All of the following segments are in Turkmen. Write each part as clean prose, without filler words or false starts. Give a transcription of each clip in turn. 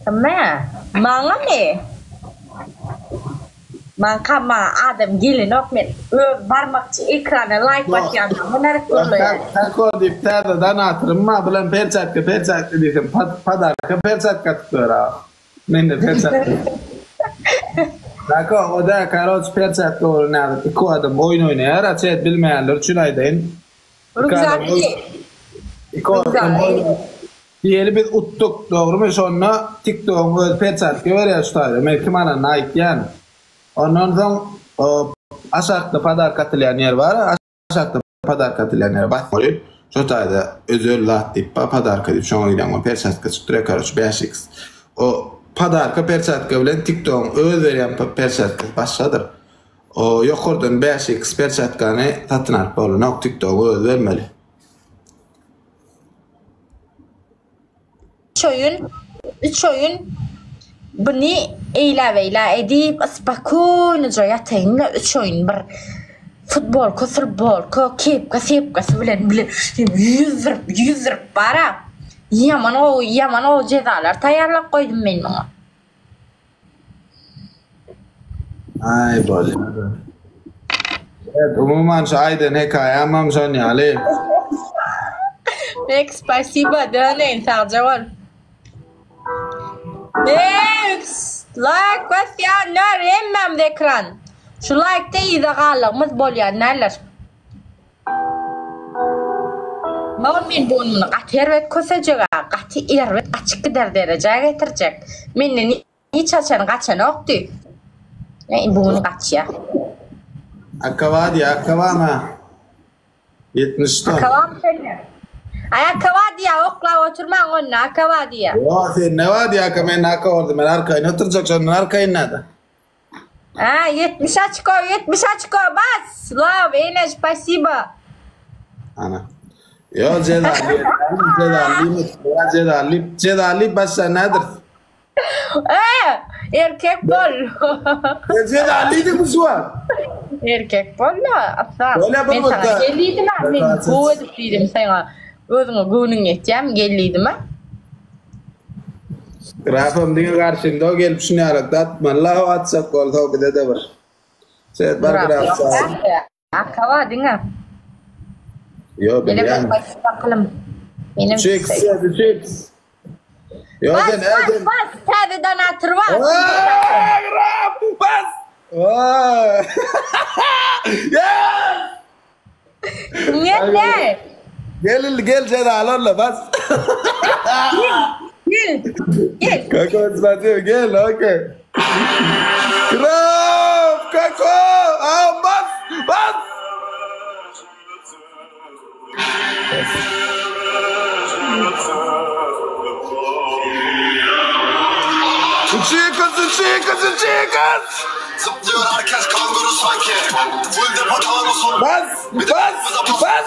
Kime? Maňamy? Maňka maňa adam gelenok men öz barmakçy ekrana laýk basýandan nädip gürleýän. Tako diýip täze donatyrym bar bilen perçatka perçatka diýsem podarka perçatka atyp ber a. Mende perçatka. Tako o da karoç perçatka bolan nädip iki adam oýun oýnaýar a çet bilmeýänler üçin aýdaýyn. Iki adam iki adam oýun Diýeli biz utduk, dogrymy? Şonda TikTogyň özi perçatka berýär şu taýda. Men kim alanyny aýtýan. Ondan soň aşakda podarka atylýan ýer bar, aşakda podarka atylýan ýere basmaly. Şo taýda özel zat diýip bar, podarka diýip şoňa gideňok perçatka çykyp durýar, karoç 5 x. O podarka perçatka bilen TikTogyň öz berýän perçatkasy başgadyr. O ýokardan 5 x perçatkany satyn alyp bolanok, TikTogyň özi bermeli. Üç oýun, üç oýun buny eýlä-beýlä edip, spakoýnyja ýataýyn-da, üç oýun bir futbolka, futbolka, kepka, sepkasy bilen bile ýüzdürip, ýüzdürip bara. Ýaman gowy, ýaman gowy jezalar taýýarlap goýdum men muňa. Aý bolýa. Evet, umuman şu aýdan hekaýamam şon ýaly. Bek spasiba döneýin sagja bol. Bek like basýanlar hemmämiz ekran. Şu laýkda yza gallygymyz bolýan näler. Baba men bu gün muny gaty erbet kösejeg-ä, gaty erbet gaçyp gider derejä getirjek. Menden hiç haçan gaçanokdy. Ine bu gün gaçýa. Akaba diýýä, akabam-a. 70 ton. Akabam sende. Aý akaba diýýä, oklap oturmaň onda, akaba diýýä. Ýok, sende bar diýýä, aka mende aka boldy, men arkaýyn oturjak, şondan arkaýyn näde. Ha, 70 oçko, 70 oçko, bas! Love, ene, spasibo. Ana. Yo cezaly, cezaly, cezaly, cezaly başla nedir? Ee, erkek bol. Sen cezalıydı mı şu an? Erkek bol da, aslan. Öyle Men bu sana da. gel diýdim ha, men gowy edip diýdim sana. Özüňe göwnüň ýetýärmi, gel diýdim ha. Grafam diňe garşymda o gelip şuny ýaly atmaly la o atjak bolsa o bize-de bir. Şeýt bar Graf graf ýok sag. däldi. Akaba diňe. Ýo Menem bilýän. bakalım. Menem 3x 3x. Ýo Bas sen bas ädim. bas täze donator bas. Aa, Graf bas. Aa. Yes! Kim geldi? Gel gel cezalı olla bas. Gel. Gel. Kako spasibo gel okey. Graf kako Aa, bas bas. Uçuyor uçuyor uçuyor. Zıplıyor herkes kanguru sanki. Full depo tanusun. Bas bas bas.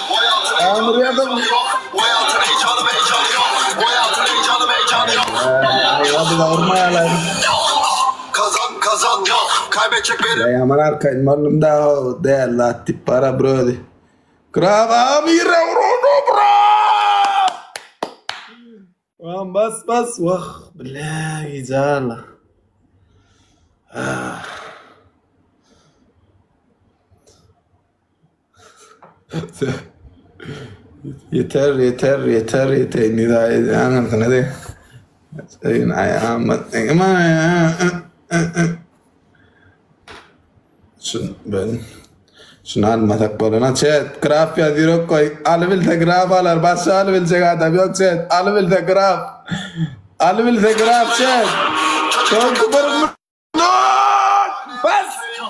Bu hayatın Amur heyecanı yadım. yok. Bu hayatın heyecanı heyecanı yok. Bu hayatın heyecanı heyecanı yok. Hadi da vurmayalım. Kazan kazan yok. Kaybedecek benim. Ya aman arkayın malum da o değil la tip para brody. Grava mira rodo bra. Aman bas bas vah billahi jala. Yeter yeter yeter yeter nida anasını de. Sayın ayağım Şun ben şunu almasak bolana chat graf ýazýrok goý alybilse graf alar başga alybiljek adam ýok chat alybilse graf alybilse graf chat soňky bir bas bas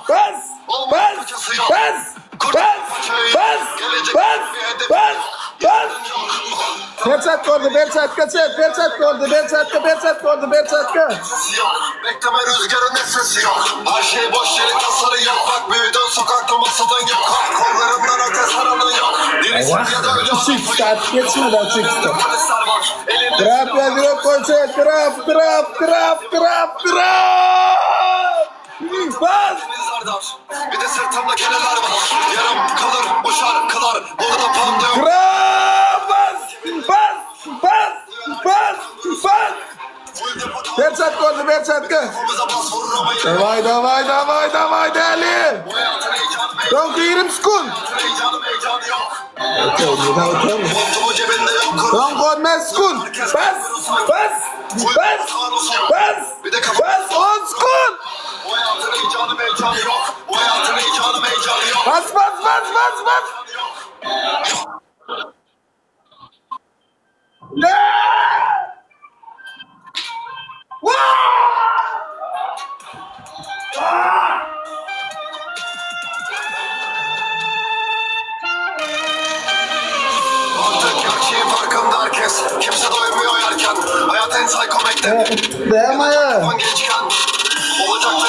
bas bas bas bas bas bas bas Perçat boldy perçatka chat perçat boldy perçatka perçat boldy perçatka Bekleme rüzgarın sesi yok. Her şey boş yere tasarı yok. Bak büyüdün sokakta masadan yok. Kollarından öte saranın yok. Dirisin ya da ölü Üç saat geçmedi açık Polisler var. Elinde Graf ýazýrok goý chat graf graf graf graf graf Bas denizler dar. Bir de sırtımda keneler var. Yarım kalır uçar kılar. Burada panda yok. Graf bas bas bas bas bas. Perçatka bolsa perçatka. Daway daway daway daway däli. Soňky 20 sekund. Soňky 15 sekund. Bas bas bas bas bas 10 sekund. Bas bas bas bas bas.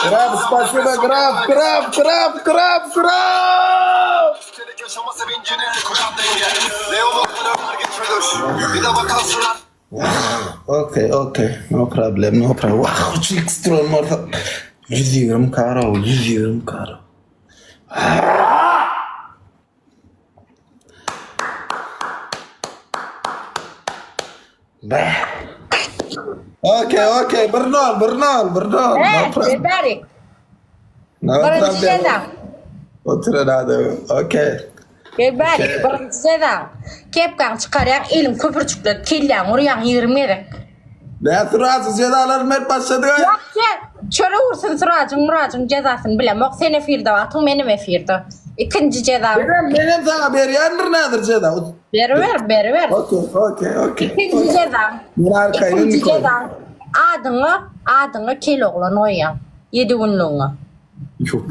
Graf, spasibo, graf, graf, graf, graf, graf. Üstelik yaşama sevincini koyan denge. Ne umutları geçilir. Bir de bakarsın Okey, okey. No problem, no problem. Wah, 3x duran bolsa 120 karo, 120 karo. Beh. Okey, okey. Bir nol, bir nol, bir nol. No problem. Berik. No Birinji problem. jeza. Oturan adam. Okey. Gel bärik, birinji jeza. Kepkaňy çykarýaň, eliň köpürjikleri kelläňe urýaň 20 gezek. Nä Suraçy jezalaryny berip başladyk aý. Ýok, sen çöre ursun Surajyň, Murajyň jezasyny bilemok. Sen efirde wagtyň, menem efirde. Ikinji jeza. Menem, menem saňa berýändir nädir jeza. Beriber, beriber. Okey, okey, okey. Ikinji jeza. Men arkaýyn Ikinji indi koý. jeza. Adyňa, adyňa kel oglan goýýaň. Ýedi günlügiňe. Ýok.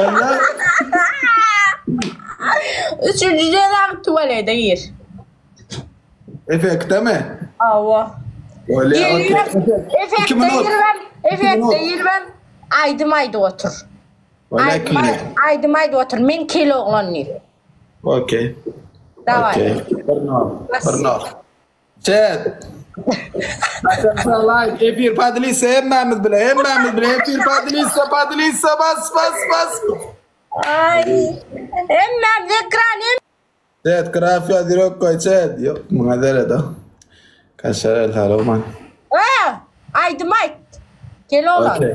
Onda Üçünji jezaň tualete gir. Efektemi? Hawa. Bolýar, okey. Giribem, İki efekte minut. giribem, efekte minut. giribem aýdym aýdyp otur. Bolýar, Aýdym iki minut. aýdym aýdyp otur. Men kel oglan diýip. Okey. Daway. Okey. Bir nol. Bir nol. Chat. Açarsa like, efir podelisa hemmämiz bile, hemmämiz bile efir podelisa, podelisa bas bas bas. Ay. Hemmämiz ekran hem. Chat graf ýaz ýürek goý chat. Ýok, muňa seret o. Kaşar el saloman. Ä, aýdym aýt. Kel oglan. Okey.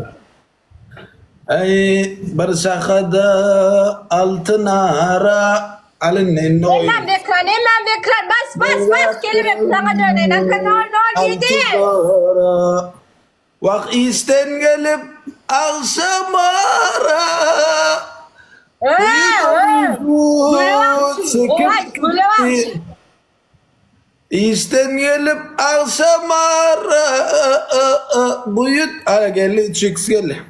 Eý, bir şahada altyn ara alyn indi oý. Hemmämiz ekran, hemmämiz ekran. Bas bas bas kelebek saňa döneýin. Aka nol nol ýedi. Altyn ara. Wah işden gelip agşam ara. Ä, ä. Güle bagşy. Owaý, güle bagşy. Işden gelip agşam ara. Buýut. Ara geldi 3x geldi.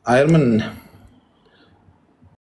Aýyrmyn.